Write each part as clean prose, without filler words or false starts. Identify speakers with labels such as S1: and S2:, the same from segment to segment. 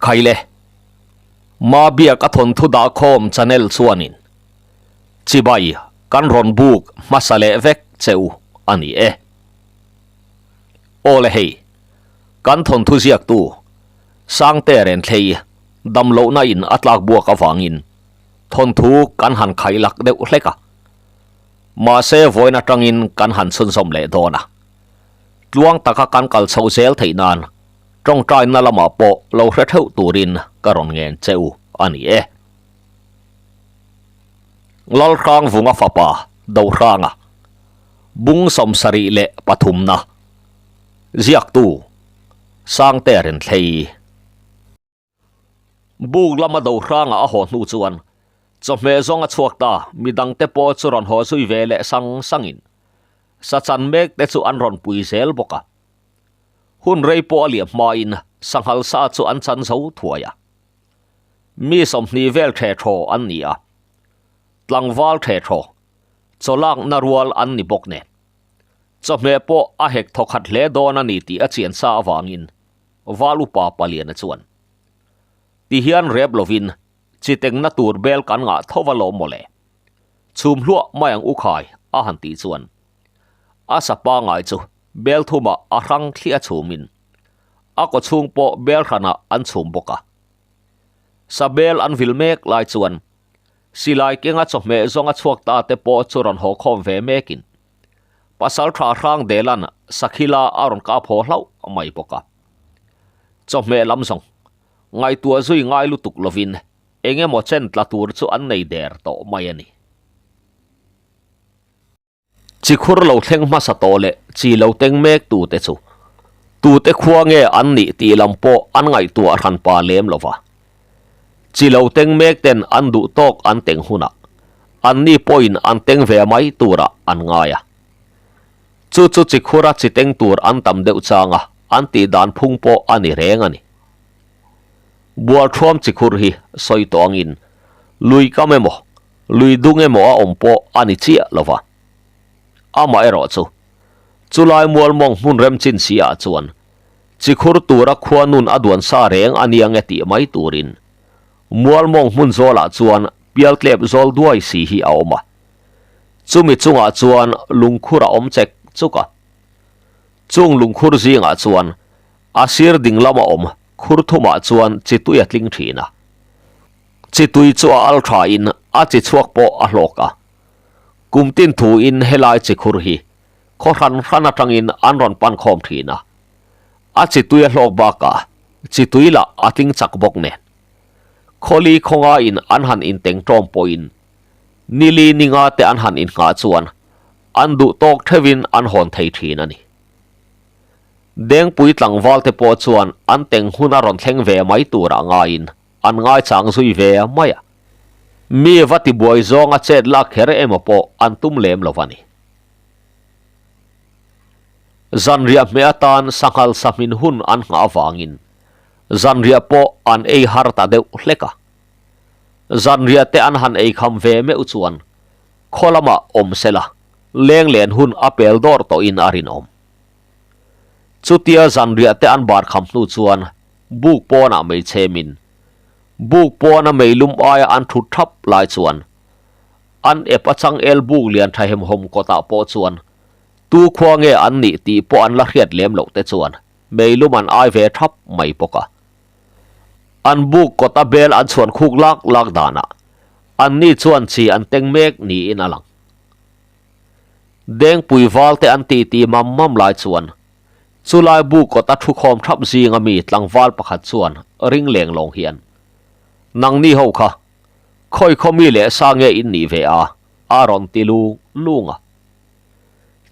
S1: Khaile, Mabiak a thawnthu dahkhawm channel chuanin chibai kan rawn buk hmasa leh vek che u a ni e. Aw le hei, kan thawnthu ziaktu Sangte Renthlei damlohna in a tlak buak avangin thawnthu kan han khailak deuh hlek a. Mahse vawiin atangin kan han chhunzawm leh dawn a. Tluang taka kan kal chho zel theih nan tawngtaina lamah pawh lo hre theuh turin ka rawn ngen che u a ni e. Lalhrang Vunga fapa Dohranga bung 73 na ziaktu Sangte Renthlei. Buk lama Dohranga a haw hnu chuan chawhmeh zawng a chhuak ta, midangte pawh chu rawn haw zui ve leh sang sangin sachan mek te chu an rawn pui zel bawk a. Hun rei pawh a liam hmain sanghal sa chu an chan zo thuai a. Mi 20 vel the thaw an ni a, tlangval the thaw, chaw lakna rual an ni bawk nen. Chawhmeh pawh a hek thaw khat hle dawn a ni tih a chian sa avangin Val upa Paliana chuan, Ti hian rep lovin chi tengna tur bel kan ngah tho va lawm mawle. Chhum hluah mai ang u khai a han tih chuan a sa pangai chu bel thumah a hrang thliah chhumin a kaw chhung pawh bel hranah an chhum bawk a. Sa bel an vil mek lai chuan silai kenga chawhmeh zawnga chhuak ta te pawh chu rawn haw khawm ve mekin pasal tha hrang delan sakhila a rawn kap haw hlauh mai bawk a. Chawhmeh lam zawng ngaihtuah zui ngai lutuk lovin eng emaw chen tla tur chu an nei der tawh mai a ni. Chi khur lo thleng hmasa tawh leh chi lo teng mek tute chu tute khua nge an nih tih lam pawh an ngaihtuah hran pa lem lo va. Chi lo teng mek ten an duh tawk an teng hunah anni pawhin an teng ve mai turah an ngai a. Chu chu chi khura chi teng tur an tam deuh chang a, an tih dan phung pawh a ni reng a ni. Bualthuam chi khur hi sawi tawh angin lui kam emaw Lui dung emaw a awm pawh a ni chiah lo va. Amaherawh chu, chulai mual mawng hmun rem chin si ah chuan chi khur tura khua nun a duan sa reng a nia nge tih mai turin mual mawng hmun zawlah chuan pial tlep zawl duai si hi a awm a. Chumi chungah chuan lungkhur a awm chek chuk a. Chung lungkhur zingah chuan a sir ding lama awm khur thumah chuan chi tui a tling thin a. Chi tui chu a al tha in a chi chhuak pawh a hlawk a. Kum tin thu in helai chi khur hi khaw hran hran atangin an rawn pan khawm thin a. A chi tui a hlawk bakah chi tui lah a tling chak bawk nen. Khawli khawnga in an han inteng tawm pawhin nili ninga te an han innghah chuan an duh tawk theuhin an hawn thei thin a ni. Dengpui tlangval te pawh chuan an teng hun a rawn thleng ve mai turah ngaiin an ngaichang zui ve mai a. Mi va tibuai zawnga chet lak kher emaw pawh an tum lem lo a ni. Zanriah hmeh atan sanghal sahmin hun an nghah avangin zanriah pawh an ei har ta deuh hlek a. Zanriah te an han ei kham ve meuh chuan khaw lamah awm sela leng len hun a pel dawr tawhin a rinawm. Chutia zanriah te an bar kham hnu chuan buk pawnah mei chhemin buk pawna mei lum aia an thut thap lai chuan an ep a changel buk lian thahemhawm kawtah pawh chuan tu khua nge an nih tih pawh an la hriat lem loh te chuan mei lum an ai ve thap mai bawk a. An buk kawta bel an chhuan khuk lak lak danah anni chuan chi an teng mek niin a lang. Dengpui val te an ti ti mam mam lai chuan chulai bu kawta thu khawm thap zinga mi tlangval pakhat chuan ring leng lawng hian, Nangni ho kha, khawi khaw mi leh sa nge in nih ve a? a rawn ti lung lung a.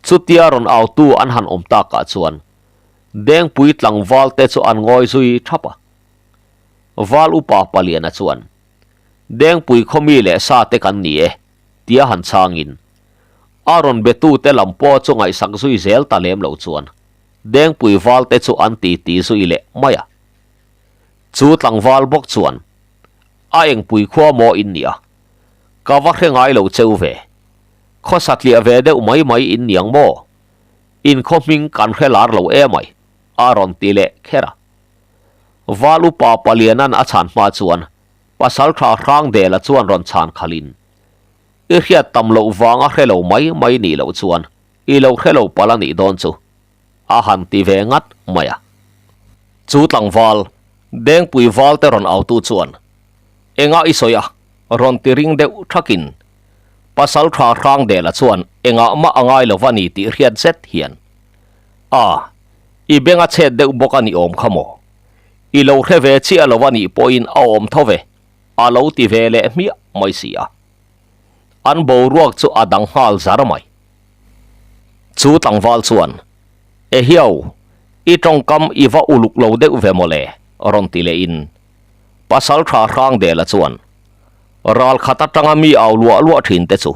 S1: Chutia rawn autu an han awm takah chuan Dengpui tlangval te chu an ngawi zui thap a. Val upa Paliana chuan, Dengpui khaw mi leh sa te kan ni e, tia han chhangin a rawn betute lam pawh chu ngaihsak zui zel ta lem lo chuan Dengpui valte chu an ti ti zui leh mai a. Chu tlangval bawk chuan a engpui khua maw in nia, ka va hre ngai lo cheu ve, khaw satliah ve deuh mai mai in niang maw, in khaw hming kan hre lar lo emai a rawn ti leh kher a. Val upa Paliana'n a chhan hma chuan Pasalṭha Hrangdela chuan rawn chhan khalhin, I hriat tam loh vanga hre lo mai mai nih loh chuan i lo hre lo palh a nih dawn chu, a han ti ve ngat mai a. Chu tlangval, Dengpui valte rawn autu chuan, Enga i sawi a? rawn ti ring deuh thakin Pasalṭha Hrangdela chuan engah mah a ngai lo va ni tih hriat zet hian, A, i beng a chhet deuh bawk a ni awm kha maw? I lo hre ve chiah lo a nih pawhin a awm tho ve, a lo ti ve leh hmiah mai si a. An boruak chu a dang nghal zar mai. Chu tlangval chuan, Ehiau, i tawngkam i va uluk lo deuh ve mawle, rawn ti lehin Pasalṭha Hrangdela chuan, Ral khat atanga mi au luah luah thin te chu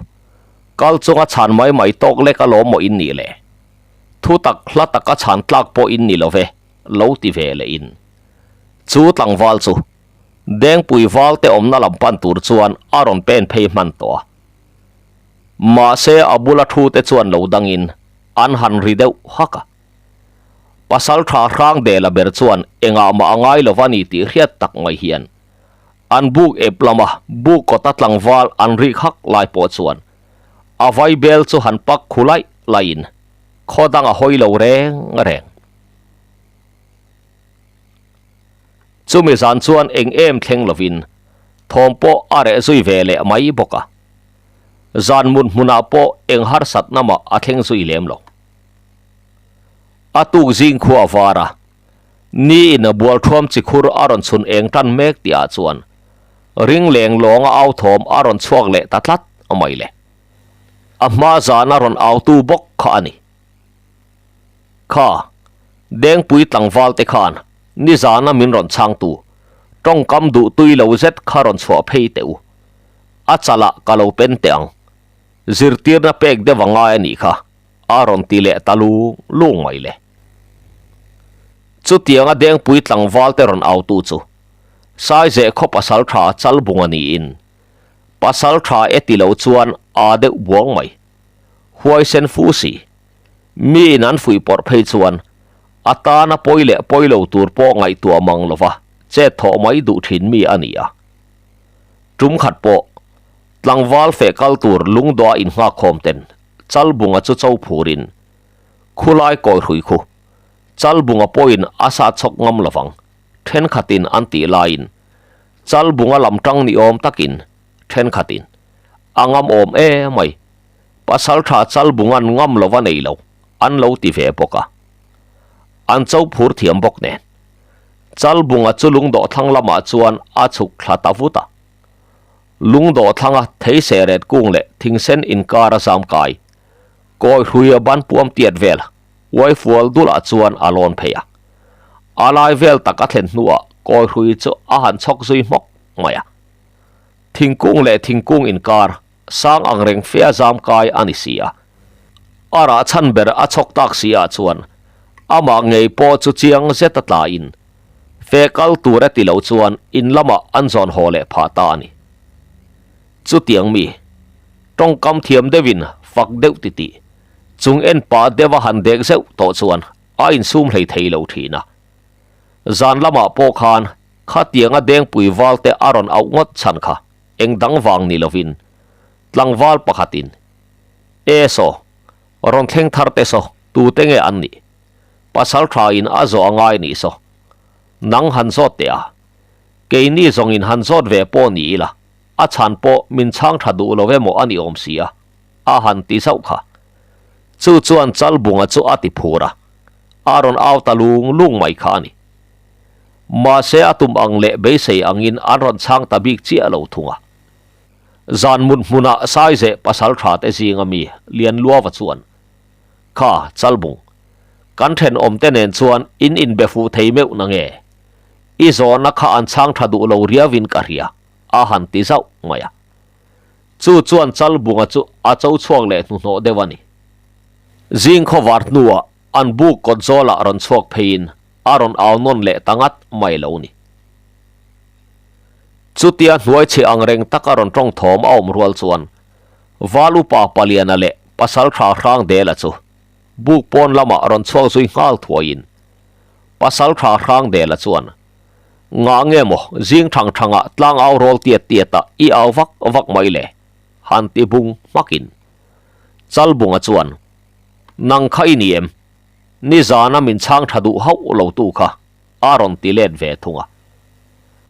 S1: kal chunga chhan mai mai tawk lek alawm maw in nih le? Thu tak hla taka chhan tlak pawh in ni lo ve, lo ti ve leh in. Chu tlangval chu Dengpui val te awmna lam pan tur chuan a rawn pen phei hman tawh a. Mahse a bula thu te chuan lo dangin an han ri deuh hak a. Pasalṭha Hrangdela ber chuan engah mah a ngai lo va ni tih hriat tak mai hian an buk ep lama buk kawta tlangval an rik hak lai pawh chuan a vai bel chu han pak khu laih laihin khaw dang a hawi lo reng reng. Chumi zan chuan eng em thleng lovin thawm pawh a reh zui ve leh mai bawk a. Zan mut hmunah pawh eng harsatna mah a thleng zui lem lo. A tuk zing khua a var a, ni in a bual thuam chi khur a rawn chhun eng tan mek tih ah chuan ring leng lawng a au thawm a rawn chhuak leh ta tlat mai le. A hma zan a rawn au tu bawk kha a ni. Kha, Dengpui tlangval te khan nizana min rawn chhang tu tawngkam duh tui lo zet kha rawn chhuah phei teh u. A chalah ka lo pen teh ang. Zirtirna pek deuh a ngai a nih kha. A rawn ti leh ta lung lung mai le. Chutianga Dengpui tlangval te rawn autu chu Saizeh khaw pasal tha Chalbunga niin pasal tha e ti lo chuan aa deuh buang mai. Huaisen fu si. Miin an fuih pawrh phei chuan a tana pawi leh pawi lo tur pawh ngaihtuah mang lova chet thawh mai duh thin mi a ni a. Tum khat pawh tlangval feh kal tur lungdawh a innghakkhawm ten Chalbunga chu cho phurin khulai kawi hrui khu Chalbunga pawhin a sa chhawk ngam lovang thenkhatin an tih laiin Chalbunga lam tang ni awm takin thenkhatin a ngam awm e mai Pasaltha Chalbunga'n ngam lova nei lo an lo ti ve bawk a. An cho phur thiam bawk nen Chalbunga chu lungdawh thlang lamah chuan a chhuk thla ta vut a. Lungdawh thlanga theiseret kung leh thingsen inkar a zam kai, kawi hrui a ban puam tiat vel uai fual dulah chuan a lawn phei a. A lai vel tak a thlen hnuah kawi hrui chu a han chhawk zui hmawk mai a. Thingkung leh thingkung inkar sang ang reng fe a zam kai a ni si a. A rah chhan ber a chhawk tak si ah chuan amah ngei pawh chu chiang zet a tlain Fe kal tur e ti lo chuan in lamah an zawn haw leh phah ta a ni. Chutiang mi, tawngkam thiam deuhin fak deuh ti tih, chung en pah deuh a han dek zeuh tawh chuan a insum hlei thei lo thin a. Zan lamah pawh khan khatianga Dengpui valte a rawn auh ngawt chhan kha eng dang vang ni lovin tlangval pakhatin, E saw, rawn thleng thar te saw, tute nge an nih? Pasal tha in a zawh a ngai nih saw. Nang han zawt teh a. Keini zawng in han zawt ve pawh ni ila, a chhan pawh min chhang tha duh lo emaw a ni awm si a, a han ti zauh kha. Chu chuan Chalbunga chu a ti phur a, a rawn au ta lung lung mai kha a ni. Mahse a tum ang leh beisei angin an rawn chhang ta bik chiah lo thung a. Zan mut hmunah Saizeh pasal tha te zinga mi Lianluava chuan Kha, Chalbung, kan thenawmte nen chuan in inbe fuh thei meuh na nge? I zawhna kha an chhang tha duh lo riauin ka hria, a han ti zauh mai a. Chu chuan Chalbunga chu a cho chhuak leh hnuhnawh deuh a ni. Zing khawvar hnuah an buk kawt zawlah rawn chhuak pheiin a rawn au nawn leh ta ngat mai lo ni. Chutia hnuai chhe ang reng taka rawn tawng thawm a awm rual chuan Val upa Paliana leh Pasaltha Hrangdela chu buk pawn lamah rawn chhuak zui nghal thuaiin Pasaltha Hrangdela chuan. Ngah nge maw zing thang thangah tlang au rawl tiat tiatah i au vak vak mai le? Han ti bung hmakin Chalbunga chuan, Nang kha i ni em? Nizana min chhang tha duh hauh lo tu kha a rawn ti let ve thung a.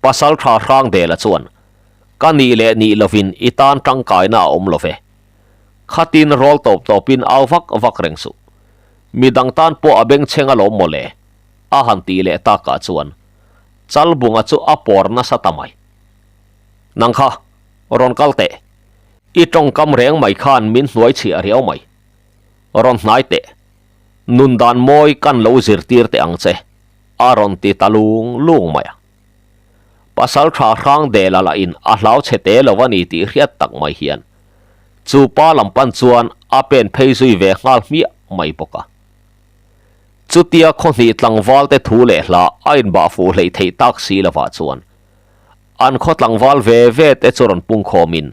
S1: Pasal tha Hrangdela chuan, Ka nih leh nih lovin i tan tangkaina a awm lo ve. Khatin rawl tawp tawpin au vak vak reng suh. Midang tan pawh a bengchheng alawm maw le? A han tih leh takah chuan Chalbunga chu a pawr nasa ta mai. Nang kha, rawn kal teh. I tawngkam reng mai khan min hnuai chhiah riau mai. Rawn hnai teh. Nun dan mawi kan lo zirtir teh ang che, a rawn ti ta lung lung mai a. Pasal tha hrang Dela lahin a hlau chhe te lo a ni tih hriat tak mai hian chu pa lam pan chuan a pen phei zui ve nghal hmiah mai bawk a. Chutia khawhnih tlangval te thu leh hla a inbah fuh hleih theih tak si lovah chuan an khaw tlangval ve ve te chu rawn pungkhawmin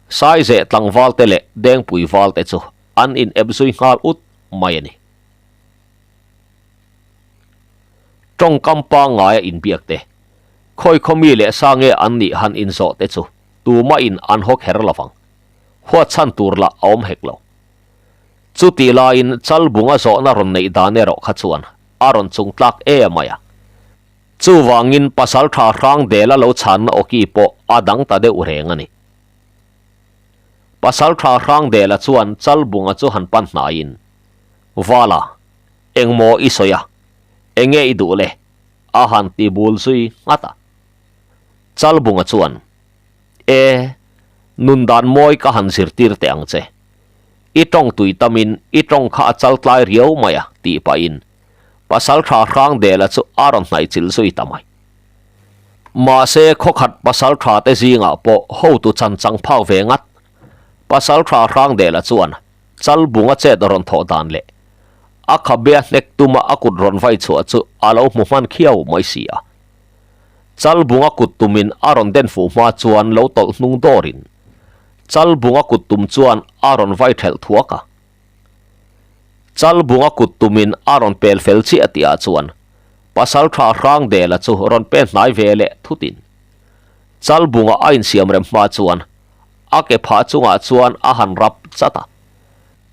S1: Saizeh tlangval te leh Dengpui val te chu an in ep zui nghal ut mai a ni. Tawngkam pangngaia inbiak te, khawi khaw mi leh sa nge an nih han inzawh te chu tumah in an haw kher lovang. Huat chhan tur lah a awm hek lo. Chutih laiin Chalbunga zawhna rawn neih dan erawh kha chuan a rawn chung tlak em mai a. Chuvangin Pasaltha Hrangdela lo chhanna awki pawh a dang ta deuh reng a ni. Pasaltha Hrangdela chuan Chalbunga chu han pan hnaiin, Vala, engmaw i sawi a? Enge i duh le? a han ti bul zui nghat a. Chalbunga chuan, E, nun dan mawi ka han zirtir teh ang che. I tawng tui tamin i tawng kha a chal tlai riau mai a, tih pahin Pasaltha Hrangdela chu a rawn hnaih chilh zui ta mai. Mahse, khawkhat pasaltha te zingah pawh hotu chan chang phak ve ngat. Pasaltha Hrangdela chuan Chalbunga chet rawn thawh dan leh a khabea hnek tuma a kut rawn vai chhuah chu a lo hmu hman khiau mai si a. Chalbunga kut tumin a rawn den fuh hma chuan lo tawlh hnung dawrin Chalbunga kut tum chuan a rawn vai thelh thuak a. Chalbunga kut tumin a rawn pel fel chiah tihah chuan Pasaltha Hrangdela chu rawn pen hnai ve leh thutin Chalbunga a insiam rem hma chuan a ke phah chungah chuan a han rap chat a.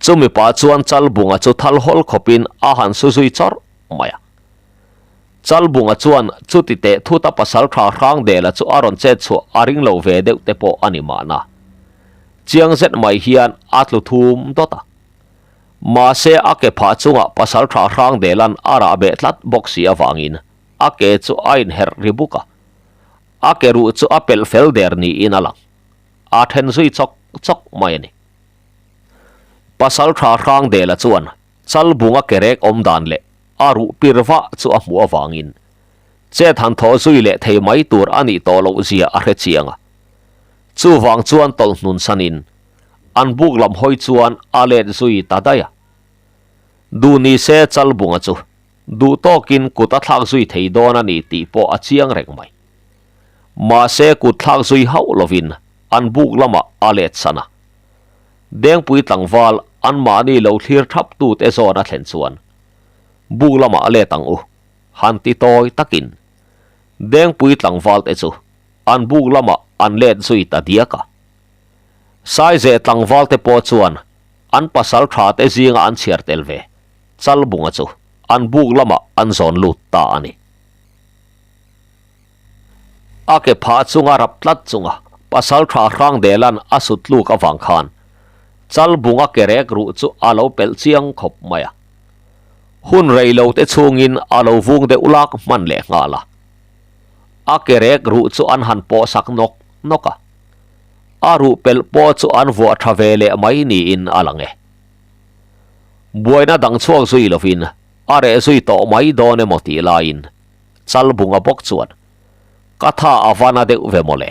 S1: Chumi pah chuan Chalbunga chu thal hawl khawpin a han su zui chawrh mai a. Chalbunga chuan chuti teh thuta Pasaltha Hrangdela chu a rawn chet chhuah a ring lo ve deuh te pawh a ni mahna. Chiang zet mai hian a tlu thum dawt a. Mahse a ke phah chungah Pasaltha Hrangdela'n a rah beh tlat bawk si avangin a ke chu a inherh ri buk a. A ke ruh chu a pelh fel der niin a lang. A then zui chawk chawk mai a ni. Pasaltha Hrangdela chuan Chalbunga ke rek awm dan leh a ruh pir vah chu a hmuh avangin chet han thaw zui leh thei mai tur a nih tawh loh zia a hre chiang a. Chuvang chuan tawlh hnun sanin an buk lam hawi chuan a let zui ta daih a. Duh ni se Chalbunga chu duh tawkin kut a thlak zui thei dawn a ni tih pawh a chiang reng mai. Mahse kut thlak zui hauh lovin an buk lamah a let san a. Dengpui tlangval anmahni lo thlir thap tute zawn a thlen chuan buk lamah a let ang u, han ti tawi takin Dengpui tlangval te chu an buk lamah an let zui ta diak a. Saizeh tlangval te pawh chuan an pasal tha te zinga an chhiar tel ve Chalbunga chu an buk lamah an zawn lut ta a ni. A ke phah chunga rap tlat chunga pasal tha Hrangdela'n a sut tluk avang khan Chalbunga ke rek ruh chu a lo pelh chiang khawp mai a. Hun rei lo te chhungin a lo vung deuh lak hman leh nghal a. A ke rek ruh chu an han pawh sak nawk nawk a. A ruh pelh pawh chu an vuah tha ve leh mai niin a lang e. Buaina dang chhuak zui lovin a reh zui tawh mai dawn emaw tih laiin Chalbunga bawk chuan ka tha a va na deuh ve mawle.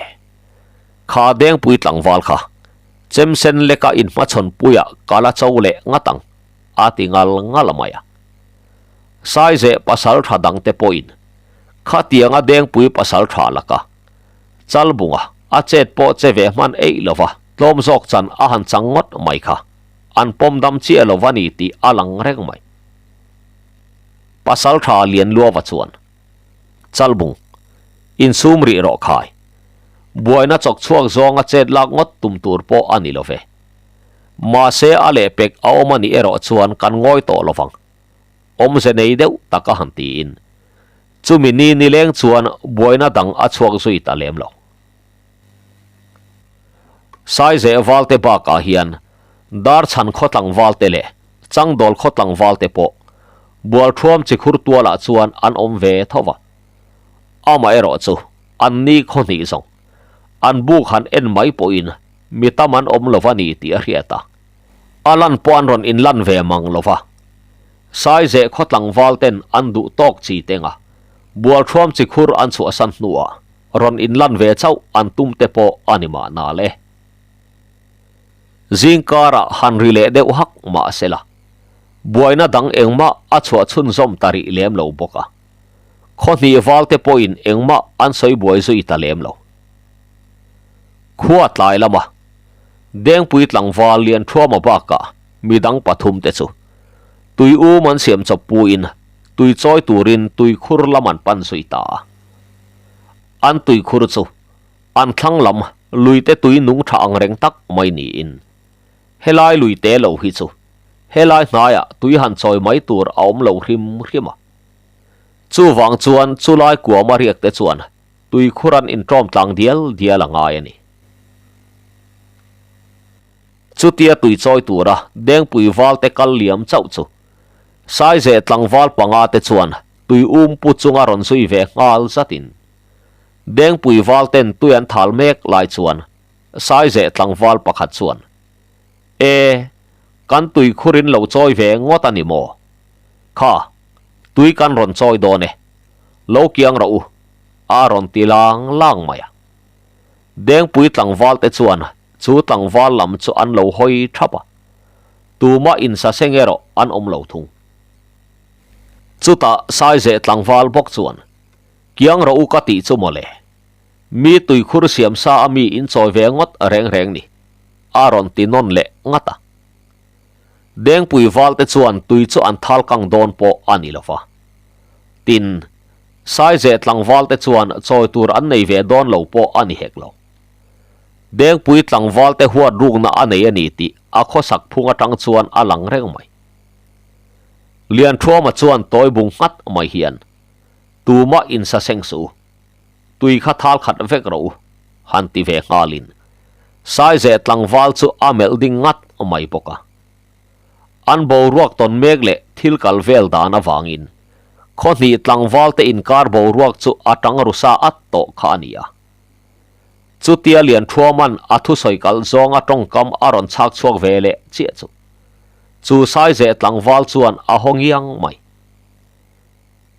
S1: Kha Dengpui tlangval kha Chemsen leka inhmachhawn puiah ka la cho leh ngat ang a ti ngal ngal mai a. Saizeh pasal tha dangte pawhin khatianga Dengpui pasal tha laka Chalbunga a chet pawh che ve hman eih lova tlawm zawk chan a han chang ngawt mai kha an pawm dam chiah lova ni tih a lang reng mai. Pasal tha Lianluava chuan, Chalbung. Insum rih rawh khai. Buaina chawk chhuak zawnga chet lak ngawt tum tur pawh a ni lo ve. Mahse a lehpek a awm a nih erawh chuan kan ngawi tawh lo vang. Awmze nei deuh tak a han tiin. Chumi ni nileng chuan buaina dang a chhuak zui ta lem lo. Saizeh valte bakah hian Darchhan khaw tlangvalte leh Changdawl khaw tlangvalte pawh Bualthuam chikhur tualah chuan an awm ve tho va. Amaherawh chu an ni khaw hnih zawng an buk han en mai pawhin mi tam an awm lo va ni tih a hriat a. A lan pawh an rawn inlan ve mang lo va. Saizeh khaw tlangval ten an duh tawk chi teng a, Bualthuam chikhur an chhuahsan hnuah rawn inlan ve chauh an tum te pawh a ni mahna le. Zingkarah han ri leh deuh hak mah sela, buaina dang engmah a chhuah chhunzawm ta rih lem lo bawk a. Khaw hnih val te pawhin engmah an sawi buai zui ta lem lo. Khua tlai lama Dengpui tlangval Lianthuama bakah midang pathum te chu tui um an siam chawp puin tui chawi turin tuikhur lam an pan zui ta a. An tuikhur chu an thlang lam luite tui nung tha ang reng tak mai niin helai luite lo hi chu helai hnaiah tui han chawi mai tur a awm lo hrim hrim a. Chuvang chuan chulai kuama riak te chuan tuikhur an inṭawm tlang dial dial a ngai a ni. Chutia tui chawi tura Dengpui valte kal liam chauh chu Saizeh tlangval panga te chuan tui um pu chunga rawn zui ve nghal zatin Dengpui valten tui an thal mek lai chuan Saizeh tlangval pakhat chuan E, kan tuikhurin lo chawi ve ngawt a ni maw? Kha, tui kan rawn chawi dawn e. Lo kiang rawh u, a rawn ti lang lang mai a. Dengpui tlangval te chuan chu tlangval lam chu an lo hawi thap a. Tumah insaseng erawh an awm lo thung. Chutah Saizeh tlangval bawk chuan, Kiang rawh u ka tih chu mawle. Mi tuikhur siam sa a mi inchawi ve ngawt reng reng ni, a rawn ti nawn leh ngat a. Dengpui valte chuan tui chu an thal kang dawn pawh a ni lo va. Tin, Saizeh tlangvalte chuan chawi tur an nei ve dawn lo pawh a ni hek lo. Dengpui tlangvalte huat rukna a nei a ni tih a khawsak phung atang chuan a lang reng mai. Lianthuama chuan tawi bung nghat mai hian, Tumah insaseng suh u. Tui kha thal khat vek rawh u, han ti ve nghalin Saizeh tlangval chu a melh ding ngat mai bawk a. An boruak tawn mek leh thil kal vel dan avangin khaw hnih tlangval te inkar boruak chu a tang ru sa at tawh kha a ni a. Chutia Lianthuaman a thusawi kalh zawnga tawngkam a rawn chhak chhuak ve leh chiah chu chu Saizeh tlangval chuan a haw ngiang mai.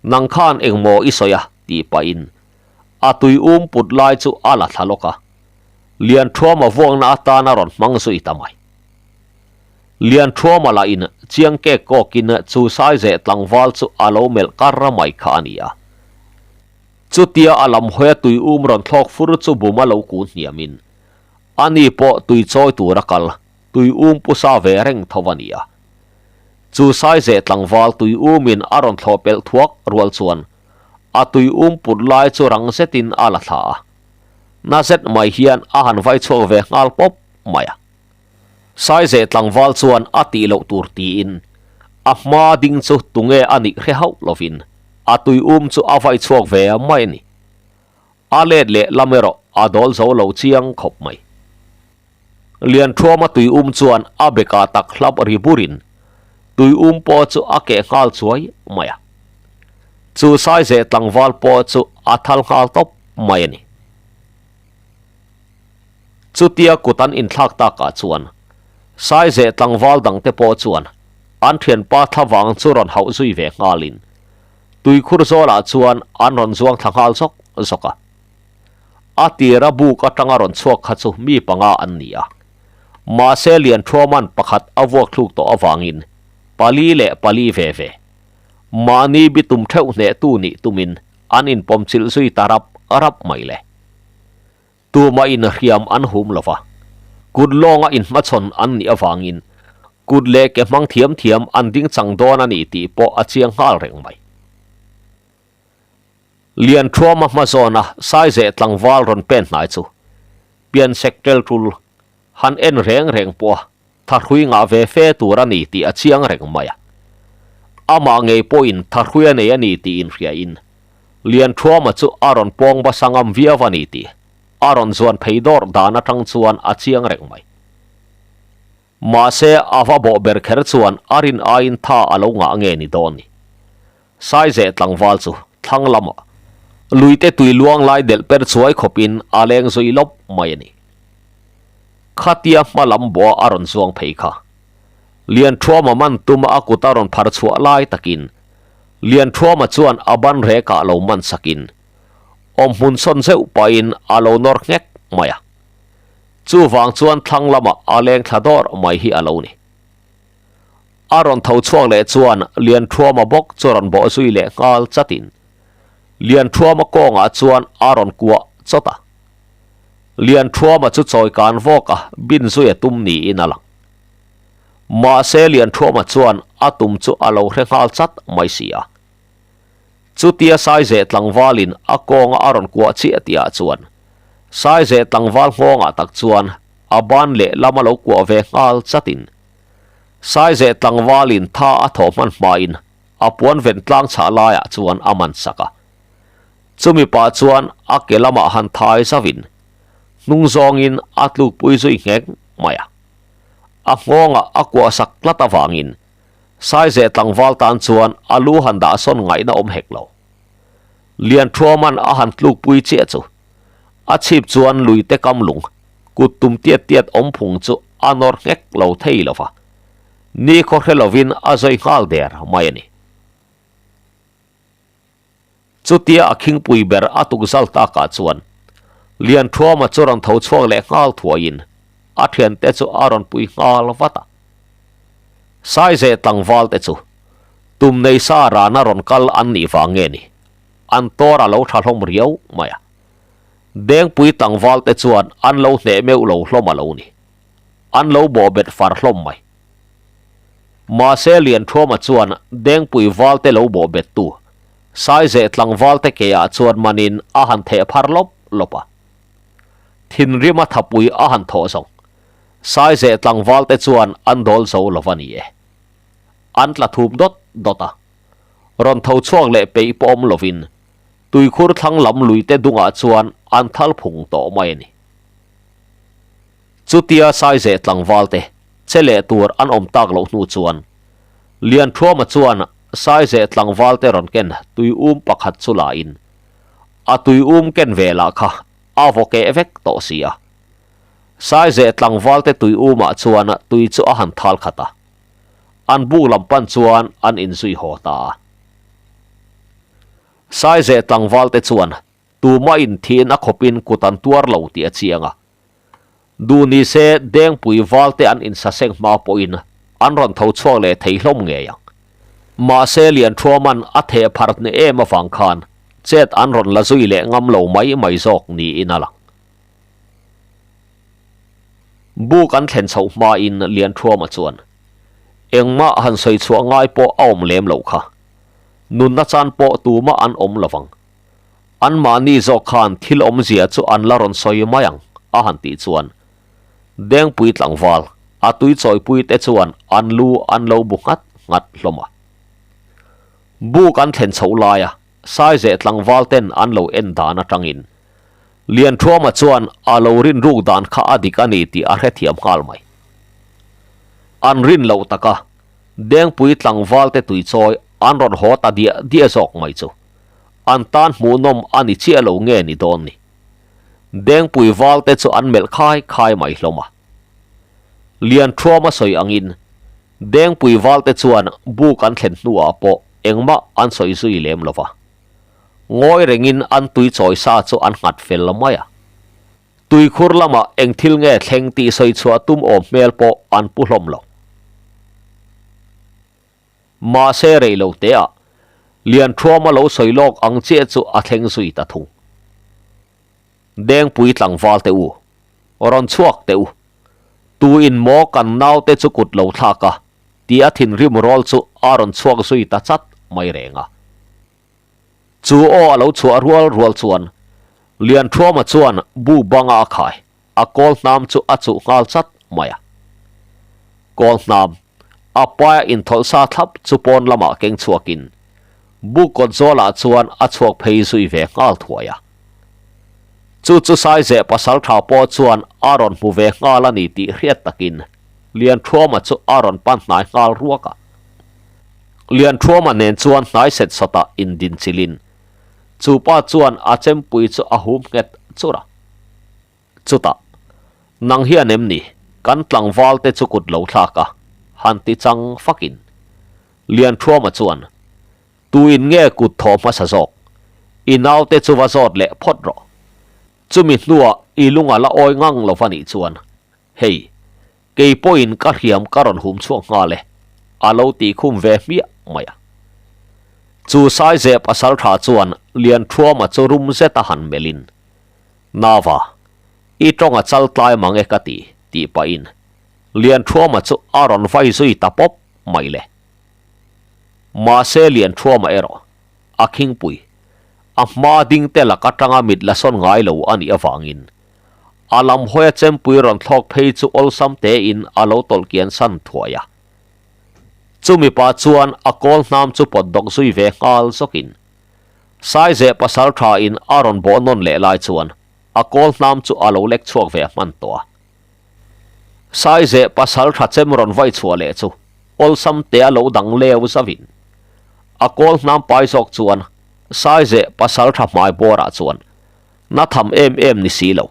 S1: Nang khan engmaw i sawi a? tih pahin a tui um put lai chu a la thla lawk a, Lianthuama vuakna atan a rawn hmang zui ta mai. Lianthuama lah in chiang kek kawkin chu Saizeh tlangval chu a lo melh kar mai kha a ni a. Chutia a lam hawia tui um rawn thlawk fur chu buma lo kun hniamin ani pawh tui chawi tur a kal tui um pu sa ve reng tho a ni a. Chu Saizeh tlangval tui umin a rawn thlawh pelh thuak rual chuan a tui um put lai chu rang zetin a la thla a. Na zet mai hian a han vai chhuak ve nghal pawp mai a. Saizeh tlangval chuan a tih loh tur tiin a hma ding chu tunge a nih hre hauh lovin a tui um chu a vai chhuak ve mai a ni. A let leh lam erawh a dawl zo lo chiang khawp mai. Lianthuama tui um chuan a bekah tak hlap ri burin tui um pawh chu a keh nghal chuai mai a. Chu Saizeh tlangval pawh chu a thal nghal tawp mai a ni. Chutia kut an inthlak takah chuan Saizeh tlangval dangte pawh chuan an thianpa thlavang chu rawn hauh zui ve nghalin tuikhur zawlah chuan an rawn zuang thla nghal zawk zawk a. A tira buk atanga rawn chhuak kha chu mi panga an ni a. Mahse Lianthuaman pakhat a vuak thluk tawh avangin pali leh pali ve ve mahni bitum theuh hnehtu nih tumin an inpawmchilh zui ta rap rap mai le. Tumah in hriam an hum lo va, kut lawnga inhmachhawn an nih avangin kut leh ke hmang thiam thiam an ding chang dawn a ni tih pawh a chiang nghal reng mai. Lianthuama hma zawna Saizeh tlangval rawn pen hnai chu pian sek tel tul han en reng reng pawh a thahrui ngah ve fe tur a ni tih a chiang reng mai a. Amah ngei pawhin thahrui a nei a ni tih inhriain Lianthuama chu a rawn pawng basa ngam viau a ni tih a rawn zuan phei dawr dan atang chuan a chiang reng mai. Mahse a va bawh ber kher chuan a rin aiin tha a lo ngah nge ni dawn ni. Saizeh tlangval chu thlang lamah luite tui luang lai delh per chuai khawpin a leng zui lawp mai a ni. Khatia hma lam bawha a rawn zuang phei kha. Lianthuama man tuma a kut a rawn phar chhuah lai takin Lianthuama chuan a ban rekah lo man sakin awmhmun sawn zeuh pahin a lo nawr nghek mai a. Chuvang chuan thlang lamah a leng thla dawr mai hi a lo ni. A rawn tho chhuak leh chuan Lianthuama bawk chu rawn bawh zui leh nghal chatin Lianthuama kawngah chuan a rawn kuah chawt a. Lianthuama chu chawi kan vawk a bin zui a tum niin a lang. Mahse Lianthuama chuan a tum chu a lo hre nghal chat mai si a. Chutia Saizeh tlangvalin a kawnga a rawn kuah chiah tihah chuan Saizeh tlangval nghawngah tak chuan a ban leh lama lo kuah ve nghal chatin Saizeh tlangvalin tha a thawh hman hmain a puan ven tlang chhah laiah chuan a man sak a. Chumi pah chuan a ke lamah han thai zauhin hnung zawngin a tlukpui zui nghek mai a. A nghawngah a kuah sak tlat avangin Saizeh tlangval tan chuan a lu han dah sawn ngaihna awm hek lo. Lianthuaman a han tlukpui chiah chu a chhip chuan luite kam lung kut tum tiat tiat awm phung chu a nawr nghek lo thei lo va, nikhaw hre lovin a zawi nghal der mai a ni. Chutia a khingpui ber a tukzal takah chuan Lianthuama chu rawn tho chhuak leh nghal thuaiin a thiante chu a rawn pui nghal vat a. Saizeh tlangval te chu tum nei sa rana rawn kal an nih vang nge ni, an tawr a lo tha hlawm riau mai a. Dengpui tlangval te chuan an lo hneh meuh lo hlawm a lo ni. An lo bawhbet far hlawm mai. Mahse Lianthuama chuan Dengpui valte lo bawhbet tu Saizeh tlangvalte keah chuan manin a han theh phar lawp lawp a. Thinrima thapui a han thawh zawng Saizeh tlangvalte chuan an dawl zo lo va ni e. An tla thum dawt dawt a. Rawn tho chhuak leh peih pawh awm lovin tuikhur thlang lam luite dungah chuan an thal phung tawh mai a ni. Chutia Saizeh tlangvalte che leh tur an awm tak loh hnu chuan Lianthuama chuan Saizeh tlangvalte rawn ken tui um pakhat chu la in a tui um ken ve lah kha a vaw keh vek tawh si a. Saizeh tlangvalte tui umah chuan tui chu a han thal khat a, an buk lam pan chuan an inzui haw ta a. Saizeh tlangvalte chuan Tumah in thiin a khawpin kut an tuar lo tih a chiang a. Duh ni se Dengpui valte an insaseng hma pawhin an rawn tho chhuak leh thei hlawm ngei ang. Mahse Lianthuaman a theh phar hne em avang khan chet an rawn la zui leh ngam lo mai mai zawk niin a lang. Buk an thlen chhoh hmain Lianthuama chuan engmah han sawi chhuah ngai pawh a awm lem loh kha. Nunna chan pawh tumah an awm lovang. Anmahni zawk khan thil awmzia chu an la rawn sawi mai ang, a han tih chuan Dengpui tlangval, a tui chawipui te chuan an lu an lo bu nghat nghat hlawm a. Buk an thlen chhoh laia Saizeh tlangval ten an lo en dan atangin Lianthuama chuan a lo rin ruk dan kha a dik a ni tih a hrethiam nghal mai. An rin loh taka Dengpui tlangval te tuichawi an rawn haw ta diah diah zawk mai chu an tan hmuhnawm a ni chiah lo nge ni dawn ni. Dengpui val te chu an melh khai khai mai hlawm a. Lianthuama sawi angin Dengpui val te chuan buk an thlen hnuah pawh engmah an sawi zui lem lo va. Ngawi rengin an tui chawi sa chu an nghat fel mai a. Tuikhur lamah eng thil nge thleng tih sawi chhuah tum awm hmel pawh an pu hlawm lo. Mahse rei lo teah Lianthuama lo sawi lawk ang chiah chu a thleng zui ta thung. Dengpui tlangval teh u, rawn chhuak teh u. Tu in maw kan naute chu kut lo thlak a, tih a thinrim rawl chu a rawn chhuak zui ta chat mai reng a. Chu aw a lo chhuah rual rual chuan Lianthuama chuan bu banga a khai a kawl hnam chu a chuh nghal chat mai a. Kawl hnam a paia inthawlh sa thlap chu pawn lamah keng chhuakin bu kawt zawlah chuan a chhuak phei zui ve nghal thuai a. Chu chu Saizeh pasal tha pawh chuan a rawn hmu ve nghal a ni tih hriat takin Lianthuama chu a rawn pan hnai nghal ruak a. Lianthuama nen chuan hnai set sawtah indinchilhin chu pa chuan a chempui chu a hum nghet chur a. Chutah, Nang hian em ni, kan tlangval te chu kut lo thlak a, han ti chang fakin. Lianthuama chuan, Tuin nge kut thaw hmasa zawk? I naute chu va zawt leh phawt rawh. Chumi hnuah i lung a la awi ngang lo va nih chuan, hei, kei pawhin ka hriam ka rawn hum chhuak nghal e, a lo tih khum ve hmiah mai a. Chu Saizep asaltha chuan Lianthuama chu rum zeta han melhin, Nava, i tawng a chal tlai mang e ka ti, tih pahin Lianthuama chu a rawn vai zui ta pawp mai le. Mahse Lianthuama erawh a khingpui, a hma ding te lak atanga mit la sawn ngai lo a nih avangin a lam hawia chempui rawn thlawk phei chu awlsam tein a lo tawlh kian san thuai a. Chumi pah chuan a kawl hnam chu pawt dawk zui ve nghal zawkin Saizeh pasal tha in a rawn bawh nawn leh lai chuan a kawl hnam chu a lo lek chhuak ve hman tawh a. Saizeh pasal tha chem rawn vai chhuah leh chu awlsam te a lo dang leu zavin a kawl hnam pai zawk chuan Saizeh pasal tha hmai bawrah chuan na tham em em ni si lo.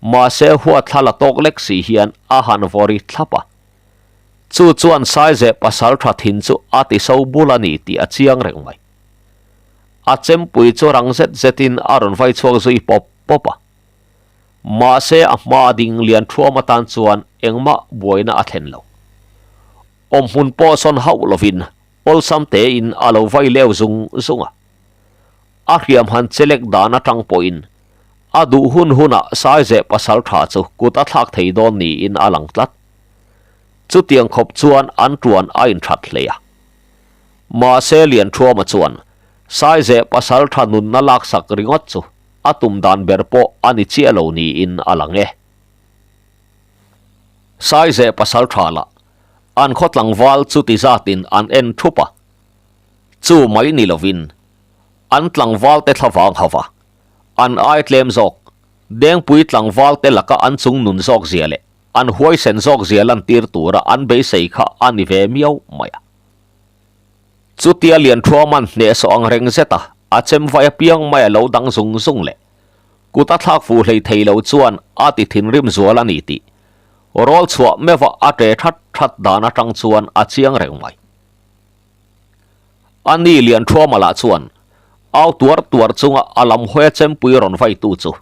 S1: Mahse huatthla la tawk lek si hian a han vawri thlap a. Chu chuan Saizeh pasal tha thin chu a ti so bul a ni tih a chiang reng mai. A chempui chu rang zet zetin a rawn vai chhuak zui pawp pawp a. Mahse a hma ding lian thuam atan chuan engmah buaina a thlen lo. Awmhmun pawh sawn hauh lovin awlsam tein a lo vai leu zung zung a. A hriam han chelek dan atang pawhin a duh hun hunah Saizeh pasal tha chu kut a thlak thei dawn niin a lang tlat. Chutiang khawp chuan an tuan a inthat hle a. Mahse Lianthuama chuan Saizeh pasal tha nunna laksak ringawt chu a tum dan ber pawh a ni chiah lo niin a lang e. Saizeh pasal tha lah an khaw tlangval chuti zatin an en thup a. Chu mai ni lovin an tlangval te thlavang hava an ai tlem zawk Dengpui tlangval te laka an chung nun zawk zia leh an huaisen zawk zia lantir tura an beisei kha a ni ve miau mai a. Chutia Lianthuaman hnehsawh ang reng zet a, a chem vai apiang mai a lo dang zung zung leh kut a thlak fuh hlei thei lo chuan a ti thinrim zual a ni tih rawl chhuah meuha a ṭe that that dan atang chuan a chiang reng mai. A ni Lianthuama lah chuan au tuar tuar chunga a lam hawia chempui rawn vaitu chu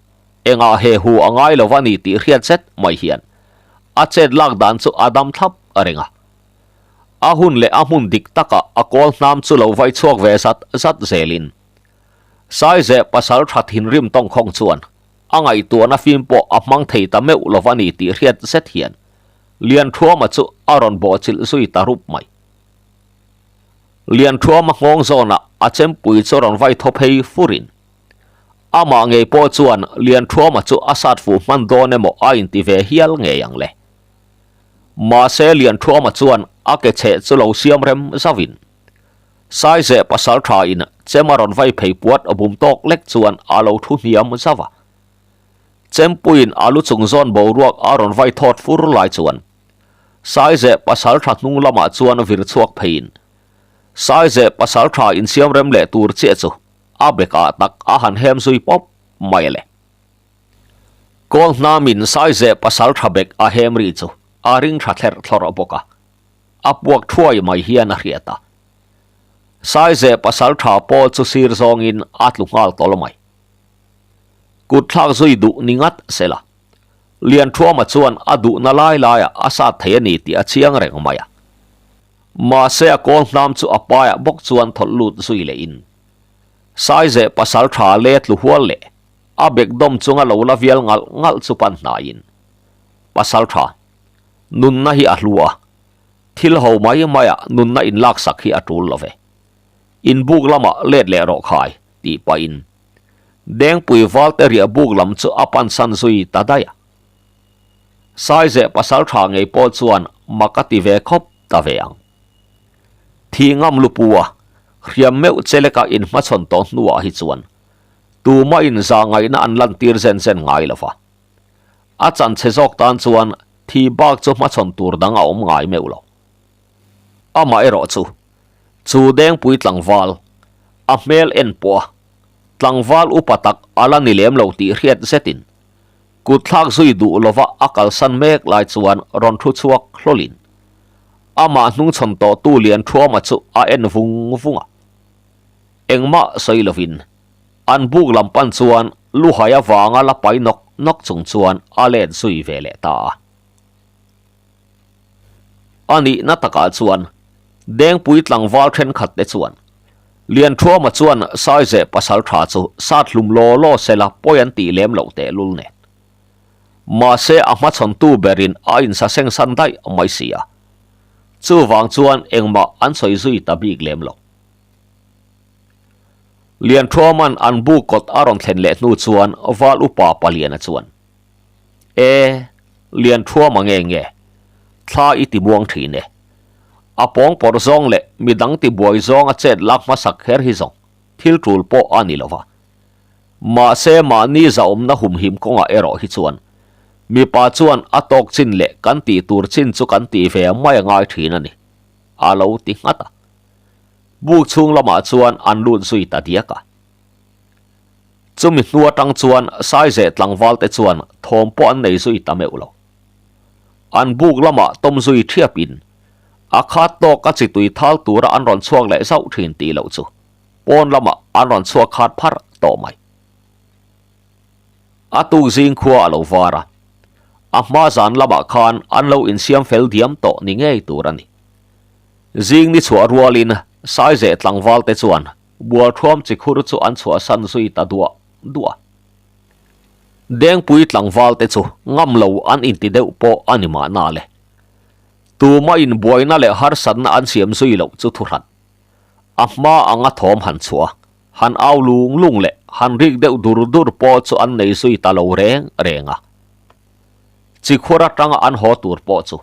S1: engah he hu a ngai lo a ni tih hriat zet mai hian a chet lak dan chu a dam thlap reng a. A hun leh a hmun dik takah a kawl hnam chu lo vai chhuak ve zat zat zelin Saizeh pasal tha thinrim tawngkhawng chuan a ngaihtuahna fim pawh a hmang thei ta meuh lo a ni tih hriat zet hian Lianthuama chu a rawn bawhchilh zui ta rup mai. Lianthuama nghawng zawnah a chempui chu rawn vai thaw phei furin amah ngei pawh chuan Lianthuama chu a sat fuh hman dawn emaw a inti ve hial ngei ang le. Mahse Lianthuama chuan a ke chheh chu lo siam rem zauhin Saizeh pasal thain chem a rawn vai phei puat bum tawk lek chuan a lo thu hniam zauh a. Chempuiin a lu chung zawn boruak a rawn vai thawt fur lai chuan Saizeh pasal tha hnung lamah chuan vir chhuak pheiin Saizeh pasal tha insiam rem leh tur chiah chu a bekah tak a han hem zui pawp mai le. Kawl hnamin Saizeh pasal tha bek a hem ri chu a ring tha thlerh thlawrh bawk a, a puak thuai mai hian a hriat a. Saizeh pasal tha pawh chu sir zawngin a tlu nghal tawl mai. Kut thlak zui duh ni ngat sela, Lianthuama chuan a duhna lai laiah a sat thei a ni tih a chiang reng mai a. Mahse a kawl hnam chu a paiah bawk chuan thawlh lut zui lehin Saizeh pasal tha le tlu hual leh a bek dawm chunga lo la vial ngalh ngalh chu pan hnaiin pasal tha nunna hi a hlu a, thil ho mai maia nunna inlaksak hi a tul lo ve. Inbuk lamah let leh rawh khai. Tih pahin Dengpui valte riah buk lam chu a pansan zui ta daih a. Saizeh pasal tha ngei pawh chuan mak a ti ve khawp ta ve ang. Thih ngam lupu a, hriam meuh che leka inhmachhawn tawh hnuah hi chuan tuma inzah ngaihna an lantir zen zen ngai lo va. A chanchhe zawk tan chuan thi bak chu hmachhawn tur dang a awm ngai meuh lo. Amaherawh chu, chu Dengpui tlangval, a hmel en pawh a, tlangval upa tak a la ni lem lo tih hriat zetin, kut thlak zui duh lova a kalsan mek lai chuan rawn thu chhuak hlawlin, amah hnungchhawn tawhtu Lianthuama chu a en vung vung a. Engmah sawi lovin, an buk lam pan chuan luhai avanga la pai nawk nawk chung chuan a let zui ve leh ta a. A nihna takah chuan Dengpui tlangval thenkhat te chuan Lianthuama chuan Saizeh pasal tha chu sat hlum law law sela pawi an tih lem loh tehlul nen. Mahse a hmachhawntu berin a insaseng san daih mai si a. Chuvang chuan engmah an sawi zui ta bik lem lo. Lianthuama'n an bu kawt a rawn thlen leh hnu chuan Val upa Paliana chuan, E, Lianthuama nge nge? Thla i ti muang thin e. A pawng pawrh zawng leh midang ti buai zawng a chet lak hmasak kher hi zawng thil tul pawh a ni lo va. Mahse mahni zahawmna humhim kawngah erawh hi chuan mipa chuan a tawk chin leh kan tih tur chin chu kan tih ve mai a ngai thin a ni, a lo ti nghat a. Buk chhung lamah chuan an lut zui ta diak a. Chumi hnu atang chuan Saizeh tlangval te chuan thawm pawh an nei zui ta meuh lo. An buk lamah tawm zui thiap in a khat tawk a chi tui thal tura an rawn chhuak leh zauh thin tih loh chu pawn lamah an rawn chhuak khat pharh tawh mai. A tuk zing khua a lo var a, a hma zan lamah khan an lo insiam fel diam tawh ni ngei tur a ni. Zing ni chhuah rualin Saizeh tlangval te chuan Bualthuam chi khur chu an chhuahsan zui ta duah duah. Dengpui tlangval te chu ngam lo an inti deuh pawh a ni mahna le. Tuma inbuaina leh harsatna an siam zui loh chu thuhran. A hma anga thawm han chhuah, han au lung lung leh han rik deuh dur dur pawh chu an nei zui ta lo reng reng a. Chi khur atanga an haw tur pawh chu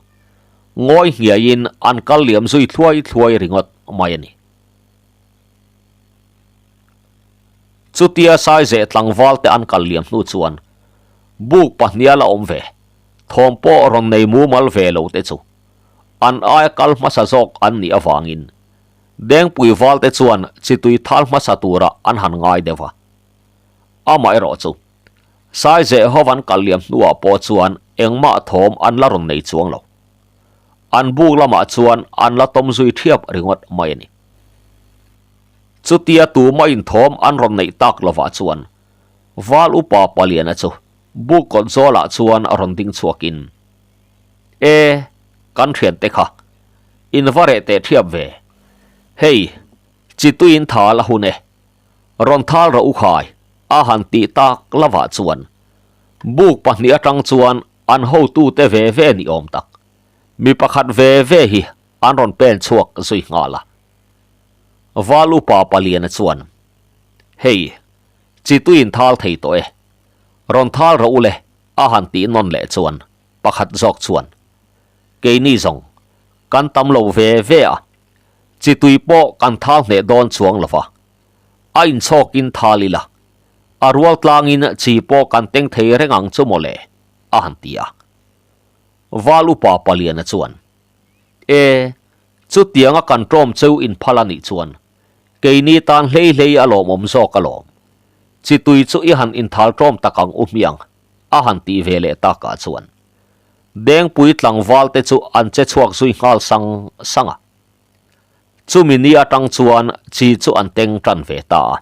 S1: ngawi hniaiin an kal liam zui thluai thluai ringawt mai a ni. Chutia Saizeh tlangval te an kal liam hnu chuan buk pahnih a la awm ve, thawm pawh rawn nei mumal ve lo te chu an aia kal hmasa zawk an nih avangin Dengpui val te chuan chitui thal hmasa tura an han ngai deuh a. Amaherawh chu Saizeh ho an kal liam hnuah pawh chuan engmah thawm an la rawn nei chuang lo. An buk lamah chuan an la tawm zui thiap ringawt mai a ni. Chutia tuma inthawm an rawn neih tak lovah chuan Val upa Paliana chu buk kawt zawlah chuan a rawn ding chhuakin, E, kan thiante kha, in va reh teh thiap ve. Hei, chi tuiin thal a hun e. Rawn thal rawh u khai, a han tih tak lovah chuan buk pahnih atang chuan An hotute ve ve ni awm tak. Mi pakhat ve ve hi an rawn pen chhuak zui nghal a. Val upa Paliana chuan, Hei, chi tuiin thal thei tawh e. Rawn thal rawh u le, a han tih nawn leh chuan pakhat zawk chuan, Keini zawng, kan tam lo ve ve a, chi tui pawh kan thal hneh dawn chuang lo va. A inchhawkin thal ila, a rual tlangin chi pawh kan teng thei reng ang chu mawle, a han ti a. Val upa Paliana chuan, E, chutianga kan ṭawm cheu inphal a nih chuan, keini tan hlei hlei a lawmawm zawk alawm. Chi tui chu i han inthal ṭawm tak ang u hmiang, a han tih ve leh takah chuan. Dengpui tlangval te chu an che chhuak zui nghal sang sang a. Chumi ni atang chuan chi chu an teng tan ve ta a.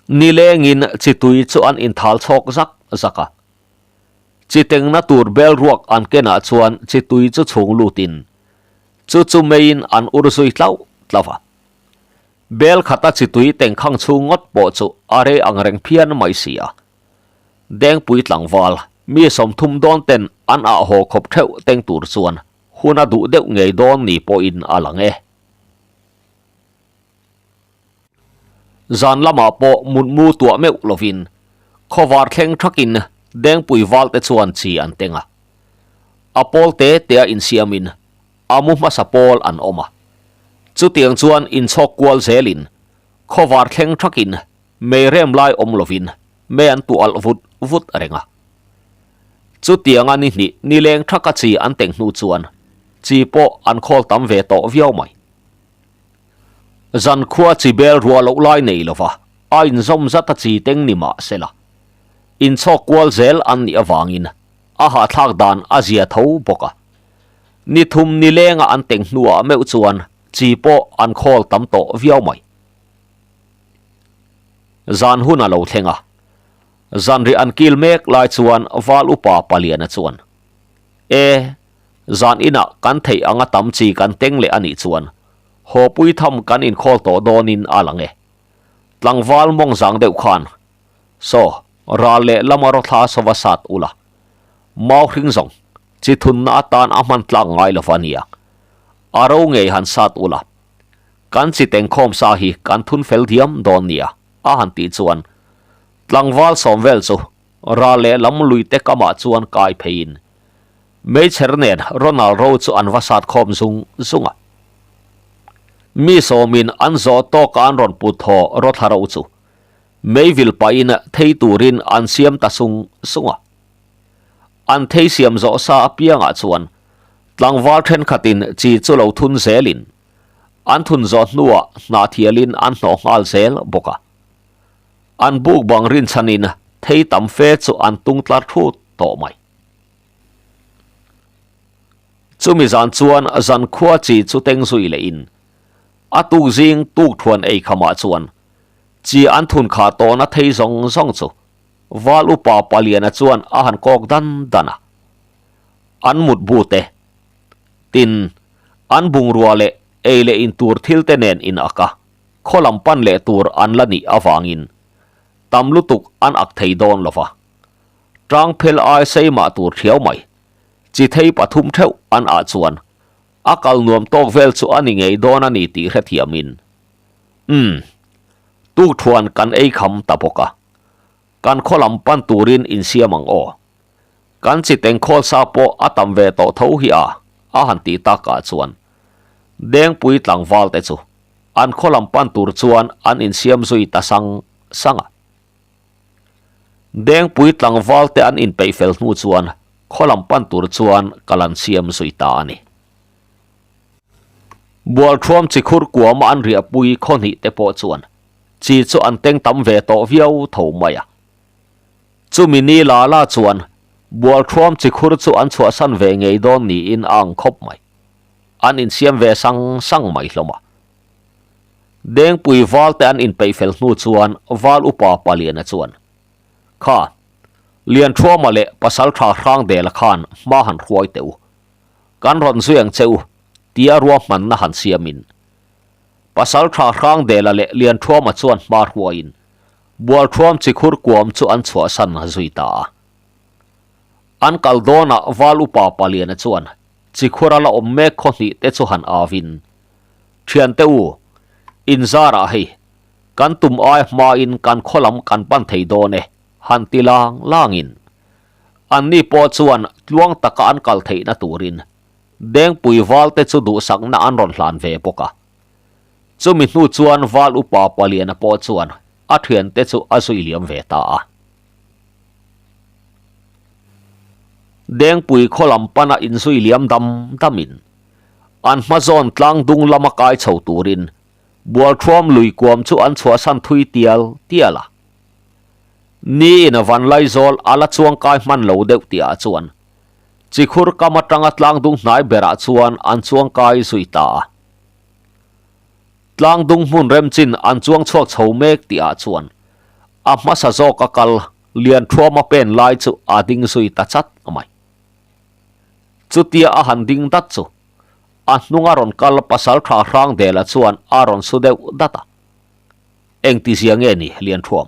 S1: Nilengin chi tui chu an inthal chhawk zak zak a. Chi tengna tur bel ruak an kenah chuan chi tui chu chhung lutin chu chu meiin an ur zui tlauh tlauh a. Bel khata chi tui tengkhang chhung ngawt pawh chu a rei ang reng phian mai si a. Dengpui tlangval mi 30 dawn ten an ah haw khawp theuh teng tur chuan hun a duh deuh ngei dawn ni pawhin a lang e. Zan lamah pawh mutmu tuah meuh lovin khawvar thleng thakin Dengpui valte chuan chi an teng a. A pawl te tea insiamin a mu hmasa pawl an awm a. Chutiang chuan inchhawk kual zelin khawvar thleng thakin mei rem lai awm lovin mei an tuah alh vut vut reng a. Chutianga ni hnih nileng thaka chi an teng hnu chuan chi pawh an khawl tam ve tawh viau mai. Zankhua chi bel ruah loh lai nei lova a inzawm zat a chi teng ni mah se la, inchhawk kual zel an nih avangin a hahthlak dan a zia tho bawk a. Ni thum ni lenga an teng hnuah meuh chuan chi pawh an khawl tam tawh viau mai. Zan hun a lo thleng a, zanriah an kil mek lai chuan Val Upa Paliana chuan, E, zan inah kan theih anga tam chi kan teng leh a nih chuan hawpui tham kan inkhawl tawh dawnin a lang e. Tlangval mawng zang deuh khan, Saw, ral leh lama rawthla sova sat ula, mau hring zawng chi thunna atan a hman tlak ngai lova nia, a ro ngei han sat ula, kan chi tengkhawm sa hi kan thun fel diam dawn nia, a han tih chuan tlangval sawm vel chu ral leh lam lui te kamah chuan kai pheiin Meichher nen Ronald ro chu an va sat khawm zung zung a. Mi sawmin an zawh tawka an rawn put thaw rawthla ro chu meivil pahin thei turin an siam ta sung sung a. An thei siam zawh sa apiangah chuan tlangval thenkhatin chi chu lo thun zelin an thun zawh hnuah hnahthialin an hnawh nghal zel bawk a. An buk bang rinchhanin thei tam fe chu an tung tlar thut tawh mai. Chumi zan chuan zankhua chi chu teng zui leh in a tuk zing tuk thuan ei khamah chuan chi an thun khah tawhna thei zawng zawng chu Val upa Paliana chuan a han kawk dan dan a. An mutbu te, tin, an bungrua leh ei leh in tur thil te nen in ak a, khaw lam pan leh tur an la nih avangin tam lutuk an ak thei dawn lo va. Tang phel ai sei mah tur thiau mai. Chi thei pathum theuh an ah chuan a kal nuam tawk vel chu a ni ngei dawn a ni tih hrethiamin Umm, tukthuan kan ei kham ta bawk a, kan khaw lam pan turin insiam ang aw. Kan chi tengkhawl sa pawh a tam ve tawh tho hi a, a han tih takah chuan Dengpui tlangval te chu an khaw lam pan tur chuan an insiam zui ta sang sang a. Dengpui tlangval te an inpeih fel hnu chuan khaw lam pan tur chuan kal an siam zui ta a ni. Bualthuam chi khur kuama an riahpui khaw hnih te pawh chuan chi chu an teng tam ve tawh viau tho mai a. Chumi ni la la chuan Bualthuam chi khur chu an chhuahsan ve ngei dawn niin a ang khawp mai. An insiam ve sang sang mai hlawm a. Dengpui val te an inpeih fel hnu chuan val upa Paliana chuan, Kha, Lianthuama leh Pasaltha Hrangdela khan hma han hruai teh u. Kan rawn zui ang che u, tia ruahmanna han siamin. Pasaltha Hrangdela leh Lianthuama chuan hma hruaiin Bualthuam chikhur kuam chu an chhuahsan zui ta a. An kal dawnah val upa Paliana chuan chikhura la awm mek khaw hnih te chu han avin, Thiante u, inzarah hei, kan tum ai hmain kan khaw lam kan pan thei dawn e, han ti lang langin. Anni pawh chuan tluang taka an kal theihna turin Dengpui valte chu duhsakna an rawn hlan ve bawk a. Chumi hnu chuan val upa Paliana pawh chuan a thiante chu a zui liam ve ta a. Dengpui khaw lam pana inzui liam dam damin An hma zawn tlang dung lama kai chho turin Bualthuam lui kuam chu an chhuahsan thui tial tial a. Ni in a van laizawl a la chuang kai hman lo deuh tihah chuan Chikhur kam atanga tlang dung hnai berah chuan an chuang kai zui ta a. Tlang dung hmun remchin an chuang chhuak chho mek tihah chuan a hmasa zawk a kal Lianthuama pen lai chu a ding zui ta chat mai. Chutia a han ding dat chu a hnunga rawn kal pasal tha Hrangdela chuan a rawn su deuh dat a. Engtizia nge ni Lianthuam?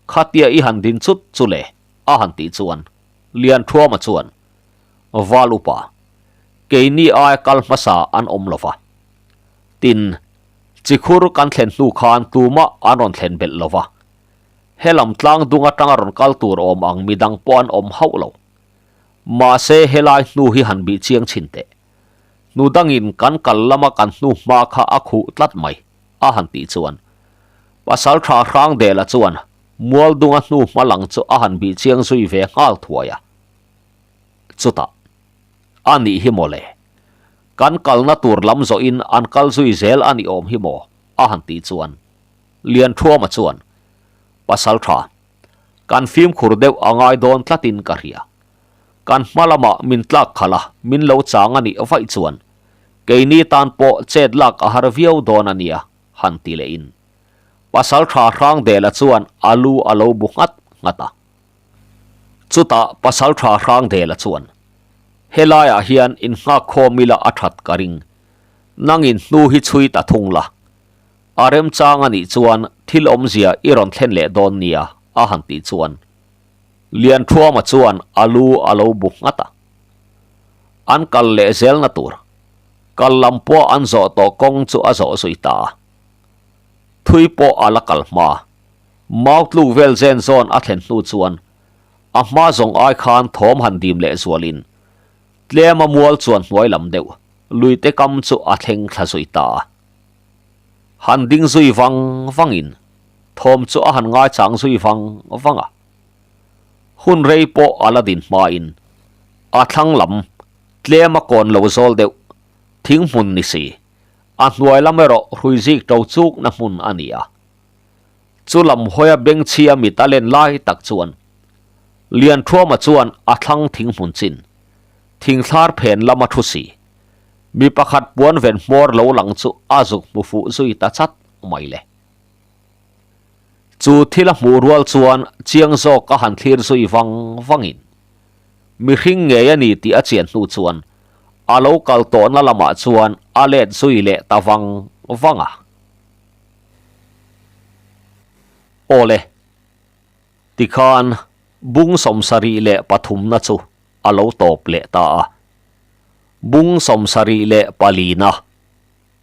S1: Khatia i han din chut chu le? a han tih chuan Lianthuama chuan, Val upa, keini aia kal hmasa an awm lo va. Tin, Chikhur kan thlen hnu khan tumah an rawn thlen belh lo va. Helam tlang dung atanga rawn kal tur awm ang midang pawh an awm hauh lo. Mahse helai hnu hi han bih chiang chhin teh. Hnu dangin kan kal lama kan hnu hma kha a khuh tlat mai, a han tih chuan Pasaltha Hrangdela chuan Mualdunga hnu hma lang chu a han bih chiang zui ve nghal thuai a. Chutah, A nih hi maw le? Kan kalna tur lam zawhin an kal zui zel a nih awm hi maw? a han tih chuan Lianthuama chuan, Pasaltha, kan fimkhur deuh a ngai dawn tlatin ka hria. Kan hma lamah min tlak khalh a, min lo chang a nih vaih chuan keini tan pawh chet lak a har viau dawn a nia, han ti lehin Pasaltha Hrangdela chuan a lu a lo bu nghat nghat a. Chutah Pasaltha Hrangdela chuan, Helaiah hian innghak khawm ila a that ka ring. Nangin hnu hi chhui ta thung la. A remchang a nih chuan thil awmzia i rawn thlen leh dawn nia, a han tih chuan Lianthuama chuan a lu a lo bu nghat a. An kal leh zelna tur kal lam pawh an zawh tawh kawng chu a zawh zui ta a. Thui pawh a la kal hma. Mau tluk vel zen zawn a thlen hnu chuan a hma zawng ai khan thawm han dim leh zualin tlem a mual chuan hnuai lam deuh luite kam chu a thleng thla zui ta a. Han ding zui vang vangin thawm chu a han ngaichang zui vang vang a. Hun rei pawh a la din hmain a thlang lam tlem a kawn lo zawl deuh thing hmun ni si a hnuai lam erawh hrui zik to chukna hmun a ni a. Chu lam hawia bengchhia mit a len lai tak chuan Lianthuama chuan a thlang thing hmun chin, thingthlar phen lama thu si, mi pakhat puan ven hmawr lo lang chu a zuk hmu fuh zui ta chat mai le. Chu thil a hmuh rual chuan chiang zawk a han thlir zui vang vangin mihring ngei a ni tih a chian hnu chuan a lo kal tawhna lamah chuan a let zui leh ta vang vang a. Awle, tikhan bung 73na chu a lo tawp leh ta a. Bung 74na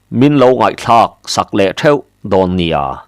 S1: min lo ngaihthlak sak leh theuh dawn nia.